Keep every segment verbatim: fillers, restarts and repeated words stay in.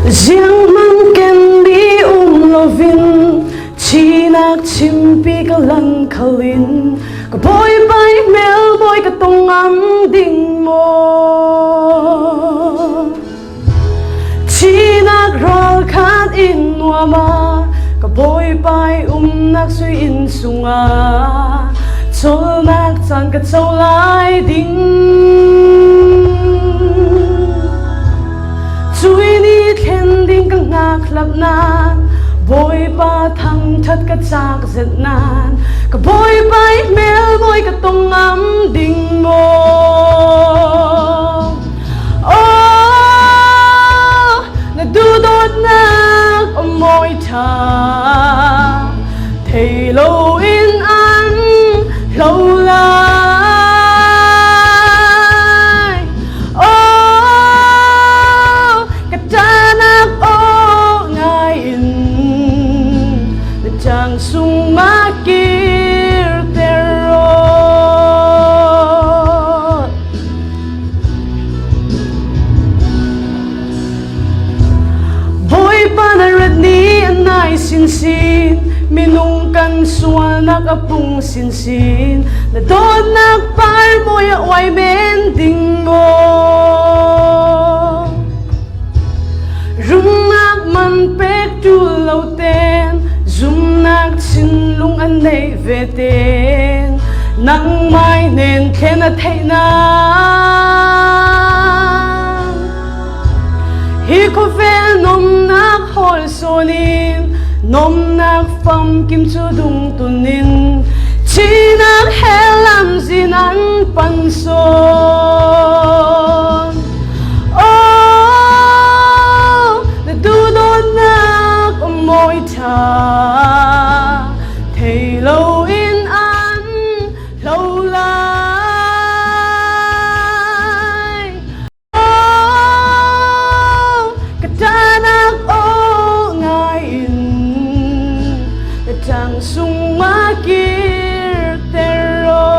Zianghman ken mi um loin, thihnak chimpi ka lan khalin, ka Bawipa i hmelmawi ka tong ngam ding maw? Thihnak ral khat in nuam a, ka Bawipa i umnak sui inn sungah colhnak caan ka co lai ding. Cui ni thlen ding ka ngakhlap nan, Bawipa thangṭhat ka cak zet nan, ka Bawipa i hmelmawi ka tong ngam ding maw? Aw, na duhdawtnak a mawi ṭha, thei loin an hlo lai. Aw, ka ṭahnak aw ngai in, na ṭang sungah kirter rawh. Bawipa, na rat ni a nai sinsin, minung kan sualnak a pung sinsin, na dawtnak par mawi a uai men ding maw? Rumnak man pek ṭul lo ten, zumnak thinlung a neih ve ten, nangmah i hnen thlen a theih nan, hi khawvel nomnak hawl sawn in, nomnak famkim cu dungtun in, thihnak hell lamzin an pan sawn. Aw, na duhdawtnak a mawi ṭha, thei loin an hlo lai. Aw, ka ṭahnak aw ngai in, na ṭang sungah kirter rawh.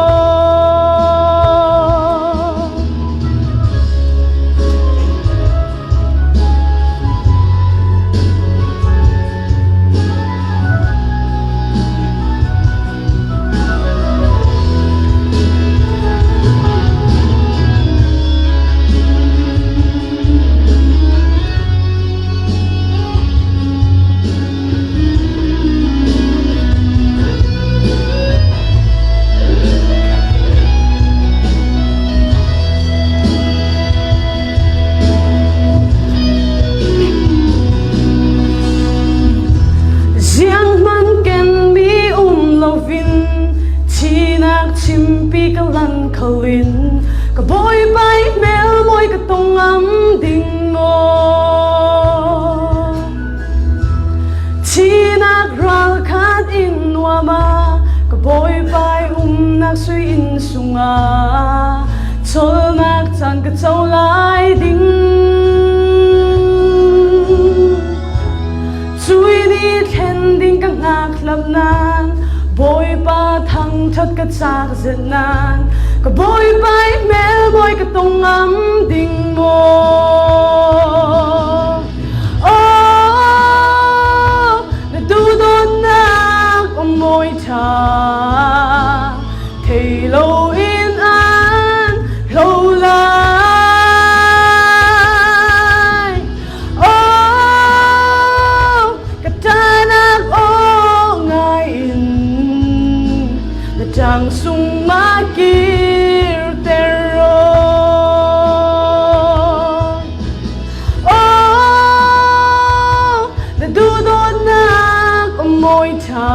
Zianghman ken mi um loin, thihnak chimpi ka lan kholin, ka Bawipa i hmelmawi ka tong ngam ding maw? Thihnak ral khat in nuam a, ka Bawipa i umnak sui inn sungah colhnak caan ka co lai ding. Cui ni thlen ding ka ngakhlap nan, Bawipa thangṭhat ka cak zet nan, ka Bawipa i hmelmawi ka tong ngam ding maw? Aw, na duhdawtnak a mawi ṭha, thei loin an hlo lai. Aw, ka ṭahnak aw ngai in, na ṭang sungah kirter rawh. Aw, na duhdawtnak a mawi ṭha,